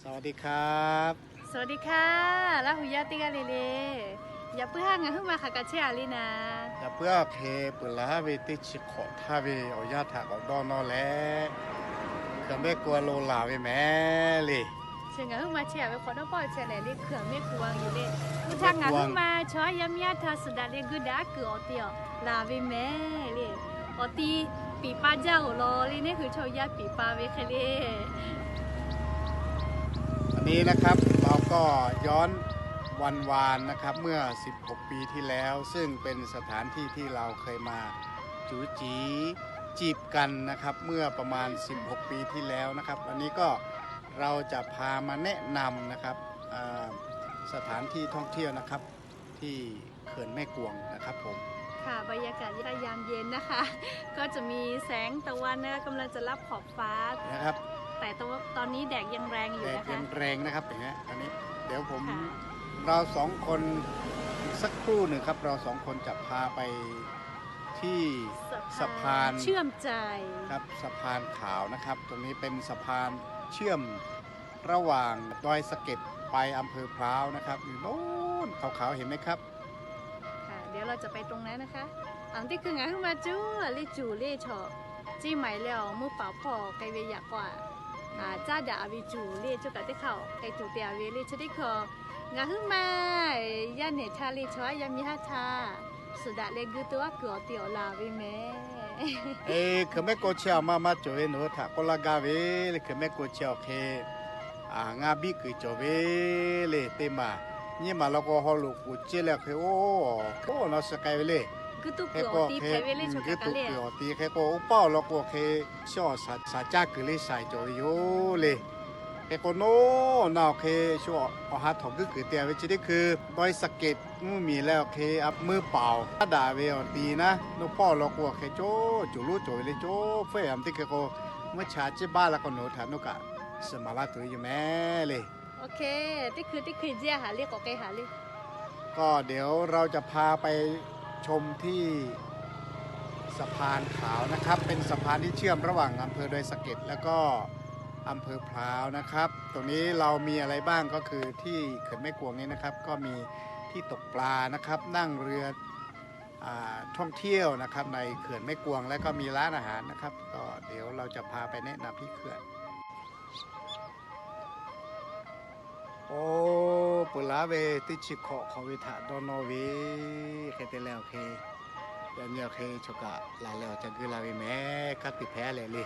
สวัสดีครับ สวัสดีค่ะ Laˇ hu yaˇ teˇ g'aˇ le le. Yaꞈ puiˉ haˉ ngaˬ huiˉ ma hk'aˬ kaꞈ chehˇ a le naˍ. Yaꞈ puiˉ haˉ hk'e peuˬ laˬ ve teˇ chi hk'awꞈ htaˇ ve awˬ yanˇ htaꞈ k'awꞈ dawˇ nawˇ leh, Hkriꞈ mehˆ k'oˆ lo laˬ ve mehˍ le. Chi ngaˬ huiˉ ma chehˇ a ve hk'awꞈ dawˇ pawˆ chehˇ lehˬ le, Hkriꞈ mehˆ k'oˆ a yoˬ le. Oˇ htaˇ ngaˬ huiˉ ma chaw yaˇ miˇ haˉ htaˇ suhˍ daꞈ leh gui daꞈ kuiˬ awˬ ti awˬ laˬ ve mehˍ le. Awˬ ti piˍ pa jaˇ oˬ law le, neˇ hui chaw yaˇ piˍ pa ve hk'e le. อันนี้นะครับ เราก็ย้อนวันวานนะครับ เมื่อสิบหกปีที่แล้ว ซึ่งเป็นสถานที่ที่เราเคยมาจู๋จี๋ จีบกันนะครับ เมื่อประมาณสิบหกปีที่แล้วนะครับ วันนี้ก็เราจะพามาแนะนำนะครับ อ่า สถานที่ท่องเที่ยวนะครับ ที่เขื่อนแม่กวงนะครับผม ค่ะ บรรยากาศยามเย็นนะคะ ก็จะมีแสงตะวันนะคะ กำลังจะลับขอบฟ้า นะครับ แต่ตอนนี้แดดยังแรงอยู่นะคะ แดดยังแรงนะครับ อย่างเงี้ย อันนี้ เดี๋ยวผม ค่ะ เราสองคน อีกสักครู่หนึ่งครับ เราสองคนจะพาไปที่สะพาน สะพานเชื่อมใจ ครับ สะพานขาวนะครับ ตรงนี้เป็นสะพานเชื่อมระหว่างดอยสะเก็ดไปอำเภอพร้าวนะครับ อยู่โน่นขาวๆ เห็นไหมครับ ค่ะ เดี๋ยวเราจะไปตรงนั้นนะคะ Aˬ teˇ hkui ngaˬ huiˉ ma cuˇ le cuˬ le chaw, ceˇ maiˍ leh awˬ meuˇ paˍ hpawˇ k'ai ve yaꞈ k'aw, caˉ daꞈ ve cuˬ le cawˇ kaꞈ teˇ hk'aˇ k'ai tuˬ te a ve le. Chi teˇ hkui ngaˬ huiˉ ma yaˇ nehˬ htaˇ le chaw yaˇ miˇ haˉ htaˇ suhˍ daꞈ leh gui to aˉ kuiˬ awˬ ti awˬ laˬ ve mehˍ. Hkriꞈ mehˆ k'oˆ chi awˬ ma maˇ cawˬ ve nawˬ hui htaꞈ k'oˆ laˇ gaˇ ve le. Hkriꞈ mehˆ k'oˆ chi awˬ hk'e ngaˇ biˆ kuiˬ cawˬ ve le. Teˇ maˬ nyiˇ maˬ law k'o haw loꞈ k'oˍ ceˇ leh awˬ hk'e oˇ, oˇ naw suh k'ai ve le. Gui to kuiˬ awˬ ti hk'e k'o, oˇ paˆ awˬ lawn k'o hk'e, shu awˬ shaˍ caˇ kuiˬ le shaiˍ cawˬ ve yoˬ le. Hk'e k'o, naˇ awˬ hk'e shu awˬ ha htawnˍ guiˇ kuiˬ te ve chi teˇ hkui ดอยสะเก็ด mvuhˇ miˬ leh awˬ hk'e meuˇ paˍ caˉ daꞈ ve awˬ ti naˉ, naw hpawˇ awˬ lawn k'o awˬ hk'e cawˇ cuˬ lonˉ cawˬ ve le. Cawˇ hpfuhˇ yaꞈ teˇ hkui k'o, mvuhˇ cha ciˇ baˆ la k'o nawˬ hui htaꞈ nawˬ kaꞈ suhˍ maˍ laˇ tuˬ ve yoˬ mehˍ le. โอเค teˇ hkui teˇ hkui jaˇ haˍ le k'awꞈ k'ai haˍ le. ก็เดี๋ยวเราจะพาไปชมที่สะพานขาวนะครับ เป็นสะพานที่เชื่อมระหว่างอำเภอดอยสะเก็ดแล้วก็อำเภอพร้าวนะครับ ตรงนี้เรามีอะไรบ้างก็คือที่เขื่อนแม่กวงนี้นะครับ ก็มีที่ตกปลานะครับ นั่งเรือ อ่า ท่องเที่ยวนะครับ ในเขื่อนแม่กวง แล้วก็มีร้านอาหารนะครับ ก็เดี๋ยวเราจะพาไปแนะนำที่เขื่อน Oˇ, peuˬ laˬ ve teˇ chi hk'awꞈ hk'awꞈ ve htaꞈ dawˇ nawˇ ve hk'e te leh awˬ hk'e, yaꞈ nyi awˬ hk'e chaw kaꞈ laˬ leh awˬ ca gui la ve mehˍ. Kaˇ tiꞈ hpehꞈ leh le.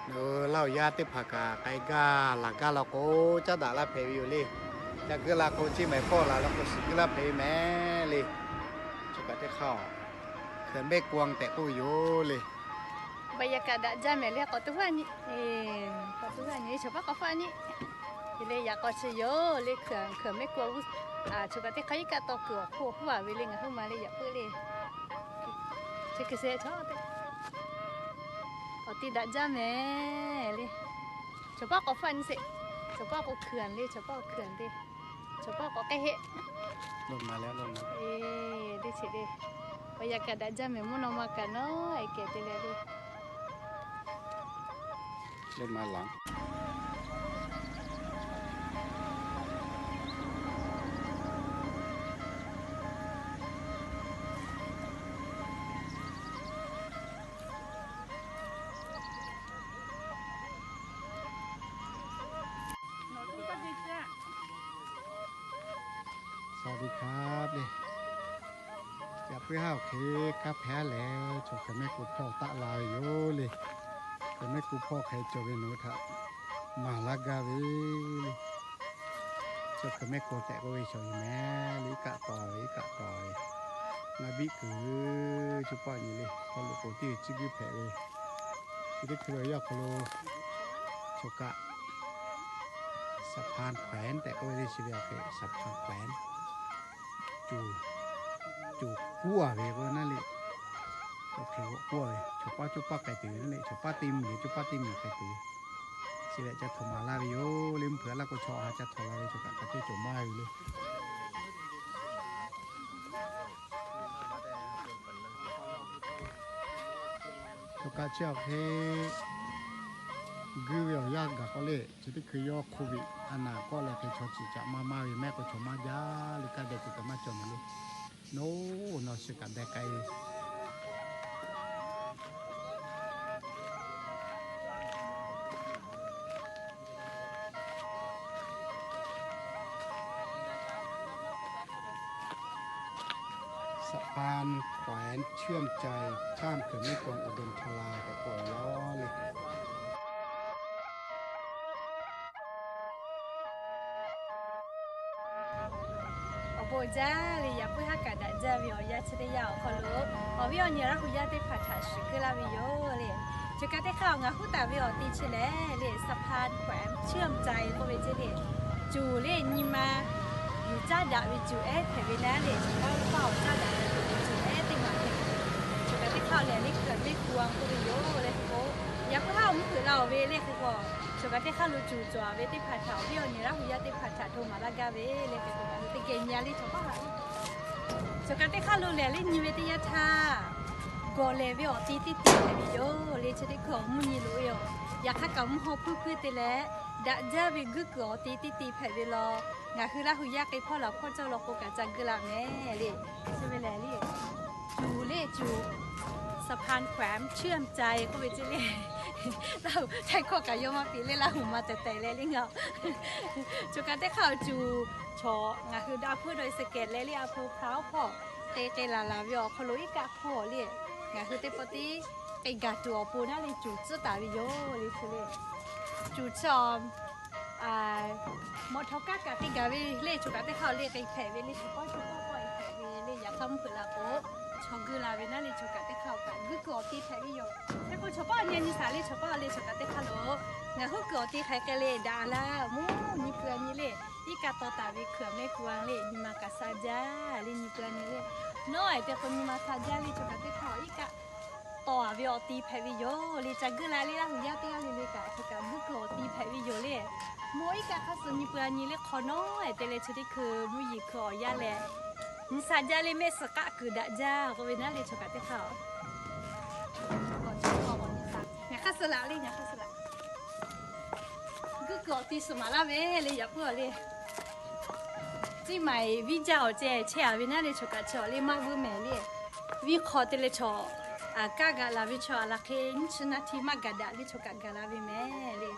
Nawˬ hui Laˇ hu yaˇ teˇ hpaˍ kaꞈ k'ai gaˇ laˬ gaˇ law k'o, caˉ daꞈ laˇ hpehꞈ ve yoˬ le. Ca gui la k'o, ceˇ maiˍ hpawˇ laˬ law k'o, suhˍ gui laˇ hpehꞈ ve mehˍ le. Chaw kaꞈ teˇ hk'aˇ เขื่อนแม่กวง tehꞈ k'oˆ ve yoˬ le. Baˬ yaꞈ kaꞈ daꞈ jaˇ mehˍ le. K'awꞈ tu haˇ nyi, k'awꞈ tu haˇ nyi, chaw paˉ k'awꞈ hpfuhˆ nyi. Te leh yaꞈ k'aw chi yoˬ le, เขื่อน เขื่อนแม่กวง Chaw kaꞈ teˇ hk'aˇ iˉ kaˆ taw kuiˬ awˬ hk'oˆ hpfuhˆ a ve le, ngaˬ huiˉ ma le yaꞈ puiˉ le. Chi hk'e sheh chaw te, awˬ ti daꞈ jaˇ mehˍ le. Chaw paˉ k'awꞈ hpfuhˆ nyi sheˍ. Chaw paˉ k'o เขื่อน le, chaw paˉ k'o เขื่อน te. Chaw paˉ k'awꞈ k'ehˆ heˆ. Eˬ, teˇ chi le. Baˬ yaꞈ kaꞈ daꞈ jaˇ mehˍ, mvuhˇ naw ma kaꞈ nawˉ e kehˬ te leh le. Leh ma laˬ. สวัสดีครับ le. Yaꞈ puiˉ haˉ awˬ hk'e kaˇ hpehˇ leh, chaw Hkriꞈ mehˆ k'oˆ hpawˇ taˆ la ve yoˬ le. Hkriꞈ mehˆ k'oˆ hpawˇ hk'e cawˬ ve nawˬ hui htaꞈ maˍ laˇ gaˇ ve le. Chaw Hkriꞈ mehˆ k'oˆ tehꞈ k'oˆ ve chaw yoˬ mehˍ le. Iˉ kaˆ taw ve, iˉ kaˆ taw ve, ngaˇ biˆ kuiˬ ve, chaw paˉ nyi le. Haw loꞈ k'oˍ teˇ ve ciˇ guiˇ hpehꞈ ve. Chi teˇ hkui ve awˬ yanˇ hk'aw lo chaw kaꞈ สะพานแขวน tehꞈ k'oˆ ve le. Chi ve awˬ hk'e สะพานแขวน co, co kuˉ a ve k'o naˉ le. Awˬ hk'e g'awꞈ kuˉ a ve, chaw paˉ coˇ paˉ k'ai tuˬ ve naˉ le. Chaw paˉ teˇ miˬ, coˇ paˉ teˇ miˬ k'ai tuˬ ve. Chi leh ca htawnˍ maˍ laˇ ve yoˬ le. Mvuhˇ hpeuꞈ laˇ k'o, chaw ha ca htawnˍ la ve, chaw kaꞈ hk'a ceuˬ cawˬ maˇ ve le. Chaw kaꞈ chi awˬ hk'e Guiˇ ve awˬ yanˇ gaˬ k'o le, chi teˇ hkui yawˇ Covid a naˍ k'awˆ leh hk'e chaw ciˍ caꞈ maˇ maˇ ve mehˆ k'o chaw maˇ jaˇ le, kaˇ deh kuˬ kaꞈ maˇ cawˬ naˍ le. Noˉ naw shiˍ kaꞈ deh k'ai ve. Sa'pan Khwaˍ Chiˇ Am Cai ข้ามเขื่อนแม่กวาง อุดมธารา tehꞈ k'oˆ ve yoˬ le. Awˬ bon jaˇ le, yaꞈ puiˉ haˉ kaꞈ daꞈ jaˇ ve awˬ yanˇ chi teˇ yanˇ awˬ hk'aw lo, awˬ viˉ awˬ nyi Laˇ hu yaˇ teˇ hpaˍ htaꞈ shiˍ keu laˇ ve yoˬ le. Choˬ kaꞈ teˇ hk'aˇ ngaˬ huˉ taˍ ve awˬ ti chi lehˬ le, sa'pan Khwaˍ Chiˇ Am Cai k'oˆ ve ceˇ le. Cuˬ le nyi ma yuˬ caˉ daꞈ ve cuˬ ehˉ hpehꞈ ve naˉ le, chaw paˇ lo paˇ awˬ caˉ daꞈ ve cuˬ ehˉ teˇ maˬ hpehꞈ ve. Choˬ kaꞈ teˇ hk'aˇ lehˬ le, hkui a mehˆ ku a k'oˆ ve yoˬ le k'o, yaꞈ puiˉ haˉ awˬ mvuhˇ hpeuꞈ la awˬ ve le hk'e k'o, choˬ kaꞈ teˇ hk'aˇ lo cuˬ cawˬ ve teˇ hpaˍ htaꞈ awˬ viˉ awˬ nyi Laˇ hu yaˇ teˇ hpaˍ htaꞈ hto maˍ laˇ gaˇ ve le hk'e k'o, ngaˬ hui teˇ geh nyi a le chaw paˇ laꞈ. Choˬ kaꞈ teˇ hk'aˇ lo lehˬ le nyi ve teˇ yanˇ htaˇ, gawˬ lehˬ ve awˬ ti teˇ ti hpehꞈ ve yoˬ le. Chi teˇ hkui awˬ mvuhˇ nyi loꞈ ve yoˬ. Yaꞈ hk'aˇ kaꞈ mvuhˇ haw hpuiˇ hpuiˇ te leh, daꞈ jaˇ ve guiˇ kuiˬ awˬ ti teˇ ti hpehꞈ ve law. Ngaˬ hui Laˇ hu yaˇ k'e hpawˇ laˬ hpawˇ cawˇ law k'o kaꞈ ca geu la mehˍ le. Chi ve lehˬ le, cuˬ le cuˬ, sa'pan Khwaˍ Chiˇ Am Cai k'oˆ ve ceˇ le. Laˇ hu htaiˇ hkawˇ kaꞈ yawˇ maˇ piˇ le, Laˇ hu ma tehˬ tehˬ leh le ngaˬ. Choˬ kaꞈ teˇ hk'aˇ awˬ cuˬ, chaw ngaˬ hui daꞈ hpfuhˇ dawˇ e se kehˬ leh le, a hpu hpa awˉ hpawˇ te k'ai laˬ laˬ ve awˬ hk'aw lo iˉ kaˆ hpawˇ le, ngaˬ hui teˇ pawˆ tiˉ k'ai gaˬ tuˬ awˬ pon naˉ le cuˬ tcuhˉ taˍ ve yoˬ le. Chi le, cuˬ chi a, mawꞈ htaw kaˉ kaꞈ k'ai gaˬ ve le, choˬ kaꞈ teˇ hk'aˇ awˬ le k'ai hpehꞈ ve le, chaw paˇ chaw paˇ k'ai hpehꞈ ve le, yaꞈ hk'aˇ mvuhˇ hpeuꞈ la k'o, chaw geu la ve naˉ le choˬ kaꞈ teˇ hk'aˇ awˬ kaꞈ guiˇ kuiˬ awˬ ti hpehꞈ ve yoˬ. Hk'e k'o chaw paˇ awˬ nyi nyi shaˍ le, chaw paˇ awˬ le choˬ kaꞈ teˇ hk'aˇ lo ngaˬ huˉ kuiˬ awˬ ti hk'ai k'ai le daꞈ laˇ mvuhˇ nyi pui a nyi le, iˉ kaˆ taw taˍ ve hkui a mehˆ ku a le, nyi ma kaꞈ sha jaˇ le, nyi pui a nyi le, nawˉ ehˍ te k'o nyi ma sha jaˇ le, choˬ kaꞈ teˇ hk'aˇ awˬ iˉ kaˆ taw a ve awˬ ti hpehꞈ ve yoˬ le. Ca geu la le, Laˇ hu yaˇ teˇ g'aˇ le le kaꞈ choˬ kaꞈ guiˇ kuiˬ awˬ ti hpehꞈ ve yoˬ le. Mvuhˇ iˉ kaˆ hk'aˇ suh nyi pui a nyi le hk'aw nawˉ ehˍ te leh chi teˇ hkui mvuhˇ yeˬ hkui awˬ yanˇ leh, nyi sha jaˇ le, mehˆ suhˍ k'aˆ kuiˬ daꞈ jaˇ k'oˆ ve naˉ le choˬ kaꞈ teˇ hk'aˇ ngaˬ hk'aˇ suh laꞈ le, ngaˬ hk'aˇ suh laꞈ. Guiˇ kuiˬ awˬ ti suhˍ maˍ laˇ ve le, yaꞈ puiˉ awˬ le, ciˉ maˍ eˍ viˉ jaˇ awˬ ceh chehˇ a ve naˉ le choˬ kaꞈ chi awˬ le maˇ vuiˇ mehˍ le. Viˉ hk'aw te leh chaw, a, kaˇ gaˬ la ve chaw a laˬ hk'e nyiˇ chi naˇ hti maˇ gaˬ daꞈ le choˬ kaꞈ gaˬ la ve mehˍ le.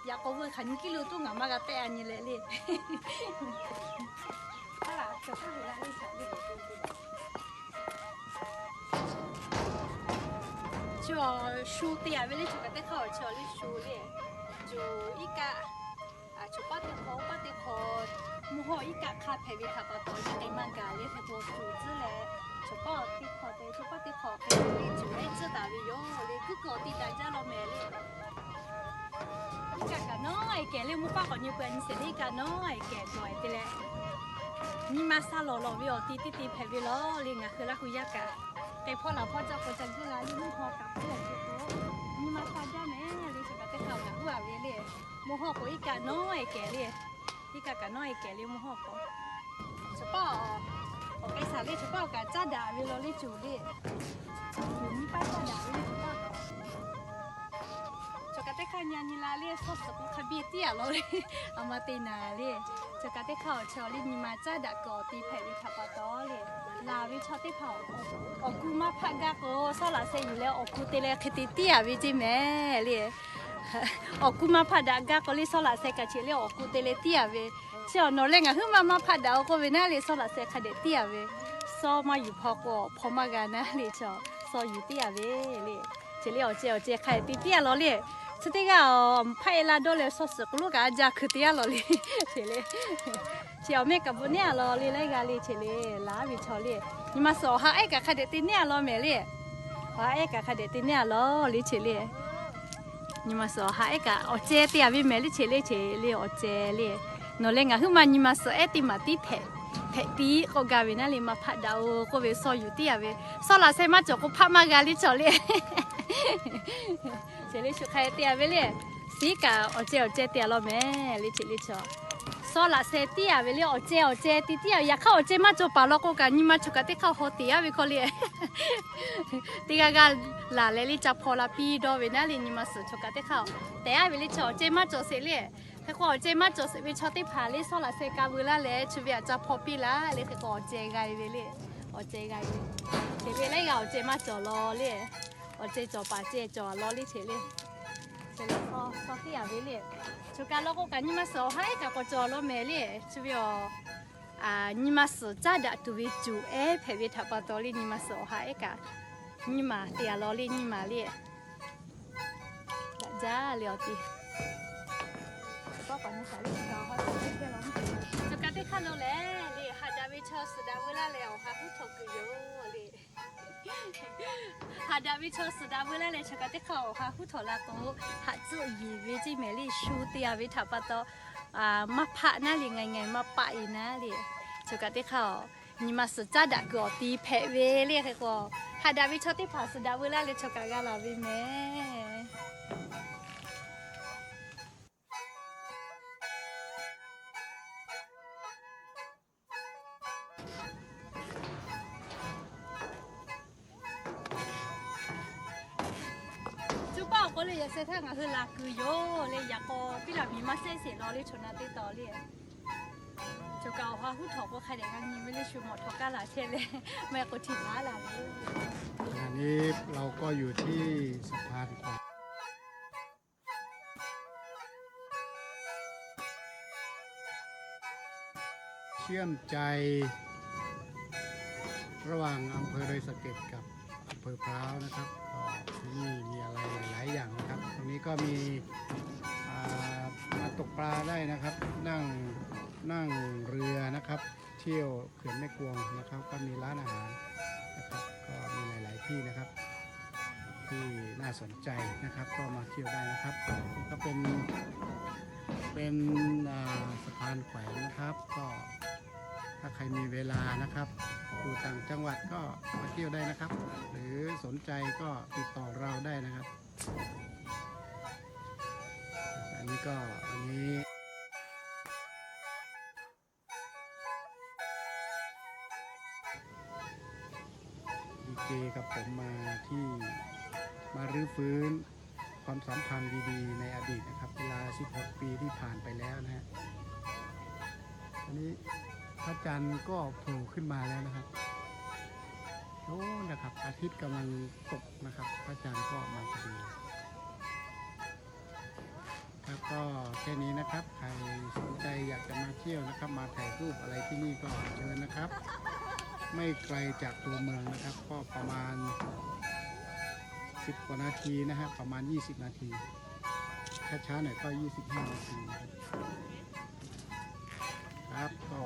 Yaꞈ k'aw veu hk'aˬ nyi kiˇ lo tuˉ ngaˬ maˇ g'a tehˆ a nyi leh le. Chi awˬ shu te a ve le choˬ kaꞈ teˇ hk'aˇ awˬ chi awˬ le shu le, cuˬ iˉ kaˆ, choˬ paˇ teˇ hk'aw paˇ teˇ hk'aw, mvuhˇ hawˇ iˉ kaˆ hk'a hpehꞈ ve htaꞈ pa taw le k'ai maˇ gaˬ le hk'e k'o, cuˬ tcuhˉ leh, choˬ paˇ teˇ hk'aw te choˬ paˇ teˇ hk'aw hk'e le cuˬ ehˉ tcuhˉ taˍ ve yoˬ le. Guiˇ kuiˬ awˬ ti daꞈ jaˇ law mehˍ le. Iˉ kaˆ kaꞈ nawˉ e kehˬ le, mvuhˇ paˆ k'awꞈ nyi pui a nyi sheˍ le, iˉ kaˆ nawˉ e kehˬ dawˬ e te leh, nyi ma sha lawˬ lawˬ ve awˬ ti teˇ ti hpehꞈ ve law le. Ngaˬ hui Laˇ hu yaˇ kaꞈ k'ai hpawˇ laˬ hpawˇ cawˇ k'o ca geu la le, mvuhˇ haw kaꞈ hpfuhˇ a ve k'o, nyi ma sha jaˇ mehˍ le. Choˬ kaꞈ teˇ hk'aˇ ngaˬ huˉ a ve le, mvuhˇ hawˇ k'o iˉ kaˆ nawˉ e kehˬ le. Iˉ kaˆ kaꞈ nawˉ e kehˬ le mvuhˇ hawˇ k'o, chaw paˇ awˬ k'ai shaˍ le, chaw paˇ awˬ kaꞈ caˉ daꞈ ve law le cuˬ le. Cuˬ nyi paˇ caˉ daꞈ ve le chaw paˇ. Choˬ kaꞈ teˇ hk'aˇ nyi a nyi la le, sawˇ suhˍ k'o hk'a biˇ tiˉ a law le, a ma te naˍ le. Choˬ kaꞈ teˇ hk'aˇ awˬ chi awˬ le nyi ma caˉ daꞈ kuiˬ awˬ ti hpehꞈ ve htaꞈ pa taw le, laˬ ve chaw teˇ hpaˍ awˬ ku maˇ hpaˆ gaˇ k'o, sawˉ laꞈ sheh yuˬ leh awˬ ku te leh hk'e te tiˉ a ve ceˇ mehˍ le. Awˬ ku maˇ hpaˆ daꞈ gaˇ k'o le, sawˉ laꞈ sheh kaꞈ cheꞈ le awˬ ku te leh tiˉ a ve. Chi awˬ nawˬ leh ngaˬ huiˉ maˇ maˇ hpaˆ daꞈ-o k'oˆ ve naˉ le, sawˉ laꞈ sheh hk'a dehꞈ tiˉ a ve. Sawˉ maˇ yuˬ hpaw k'o, hpaw maˇ g'a naˉ le, chaw sawˉ yuˬ tiˉ a ve le. Chi le awˬ ceh awˬ ceh hk'a dehꞈ te tiˉ a law le. Chi teˇ g'aˇ hpaˆ e la dawˇ leh sawˇ suhˍ k'o lo kaꞈ a jaˇ hkui te a law le. Chi le, chi awˬ mehˆ kaꞈ bvuhꞈ neˉ a law le, laiˉ g'aˇ le. Chi le, laˬ ve chaw le, nyi ma suhˍ awˬ ha ehˉ kaꞈ hk'a dehꞈ te neˉ a law mehˍ le. Awˬ ha ehˉ kaꞈ hk'a dehꞈ te neˉ a law le. Chi le, nyi ma suhˍ awˬ ha ehˉ kaꞈ awˬ ceh te a ve mehˍ le. Chi le, chi le awˬ ceh le. Nawˬ leh ngaˬ huiˉ maˇ nyi ma suhˍ ehˉ teˇ maˬ tiˉ hpehꞈ, hpehꞈ piˇ k'oˆ gaˇ ve naˉ le, maˇ hpaˆ daꞈ-o k'oˆ ve sawˉ yuˬ tiˉ a ve. Sawˉ laꞈ sheh maˇ cawˬ k'o hpaˆ maˇ g'a le chaw le. Chi le shu hk'a te a ve le. Siˉ kaꞈ awˬ ceh awˬ ceh te a law mehˍ le. Chi le chaw Sawˉ laꞈ sheh tiˉ yaꞈ ve le, awˬ ceh awˬ ceh te tiˉ yaꞈ ve. Yaꞈ hk'aˇ awˬ ceh maˇ cawˬ paˍ law k'o kaꞈ, nyi ma choˬ kaꞈ teˇ hk'aˇ haw teꞈ yaˇ ve hk'aw le. Teˇ g'aˇ g'aˇ laˬ leh le ca hpaw la piˇ dawˇ ve naˉ le, nyi ma suhˍ choˬ kaꞈ teˇ hk'aˇ tehꞈ yaˇ ve le. Chaw awˬ ceh maˇ cawˬ sheˍ le. Hk'e k'o awˬ ceh maˇ cawˬ sheˍ ve chaw teˇ hpaˍ le, sawˉ laꞈ sheh ka veu laˇ leh chi ve aꞈ ca hpaw piˇ laˇ le. Hk'e k'o awˬ ceh g'a ve le, awˬ ceh g'a ve. Hk'e ve leh g'a awˬ ceh maˇ cawˬ law le. Awˬ ceh cawˬ paˍ ceh cawˬ law le hk'e le. Sawˉ tiˉ yaꞈ ve le. Choˬ kaꞈ law k'o kaꞈ nyi ma suhˍ awˬ ha ehˉ kaꞈ k'awꞈ cawˬ law mehˍ le. Chi ve awˬ nyi ma suhˍ caˉ daꞈ tuˬ ve cuˬ ehˉ hpehꞈ ve htaꞈ pa taw le, nyi ma suhˍ awˬ ha ehˉ kaꞈ nyiˇ maˬ te a law le, nyiˇ maˬ le. Daꞈ jaˇ le awˬ te. Choˬ kaꞈ teˇ hk'aˇ lo lehˬ le, haꞈ daꞈ ve chaw suhˍ daꞈ veu laˇ leh awˬ ha huˉ htawꞈ kuiˬ yoˬ le. Haꞈ daꞈ ve chaw suhˍ daꞈ veu laˇ leh choˬ kaꞈ teˇ hk'aˇ awˬ ha huˉ htawꞈ la k'o, haꞈ tcuhˆ yeˬ ve ceˇ mehˍ le, shu te a ve htaꞈ pa taw maˇ hpaˆ naˉ le, ngaˬ ngaˬ maˇ paˆ e naˉ le. Choˬ kaꞈ teˇ hk'aˇ nyi ma suhˍ caˉ daꞈ kuiˬ awˬ ti hpehꞈ ve le. Hk'e k'o haꞈ daꞈ ve chaw teˇ hpaˍ suhˍ daꞈ veu laˇ leh choˬ kaꞈ g'a laˬ ve mehˍ. Cuˇ paˆ awˬ k'o le yaꞈ sheh htaˇ ngaˬ hui laˬ kuiˬ yoˬ le. Yaꞈ k'aw piˉ laˬ miˬ maˇ shehˉ sheˍ law le, choˬ na teˇ taw le. Choˬ kaꞈ awˬ ha huˉ htawꞈ k'o hk'a dehꞈ g'a nyi ve le, shu mawꞈ htawꞈ kaˇ laˬ chehˇ leh maˇ k'o htiꞈ maˍ laˬ ve. ขณะนี้เราก็อยู่ที่สะพานขวาง เชื่อมใจ ระหว่างอำเภอดอยสะเก็ดกับอำเภอพร้าวนะครับ ก็ที่นี่มีอะไรหลายๆอย่างนะครับ ตรงนี้ก็มี อ่า มาตกปลาได้นะครับ นั่ง นั่งเรือนะครับ เที่ยวเขื่อนแม่กวงนะครับ ก็มีร้านอาหารนะครับ ก็มีหลายๆที่นะครับ ที่น่าสนใจนะครับ ก็มาเที่ยวได้นะครับ ก็เป็น เป็น อ่า สะพานแขวนนะครับ ก็ถ้าใครมีเวลานะครับ อยู่ต่างจังหวัดก็มาเที่ยวได้นะครับ หรือสนใจก็ติดต่อเราได้นะครับ อันนี้ก็ อันนี้ ดีเจกับผมมาที่ มารื้อฟื้นความสัมพันธ์ดีๆในอดีตนะครับ เวลาสิบหกปีที่ผ่านไปแล้วนะฮะ อันนี้พระจันทร์ก็โผล่ขึ้นมาแล้วนะครับ โอ้นะครับ อาทิตย์กำลังตกนะครับ พระจันทร์ก็มาพอดี ครับ ก็แค่นี้นะครับ ใครสนใจอยากจะมาเที่ยวนะครับ มาถ่ายรูปอะไรที่นี่ก็เชิญนะครับ ไม่ไกลจากตัวเมืองนะครับ ก็ประมาณสิบกว่านาทีนะฮะ ประมาณยี่สิบนาที ช้าๆหน่อยก็ยี่สิบห้านาทีนะครับ ครับ ก็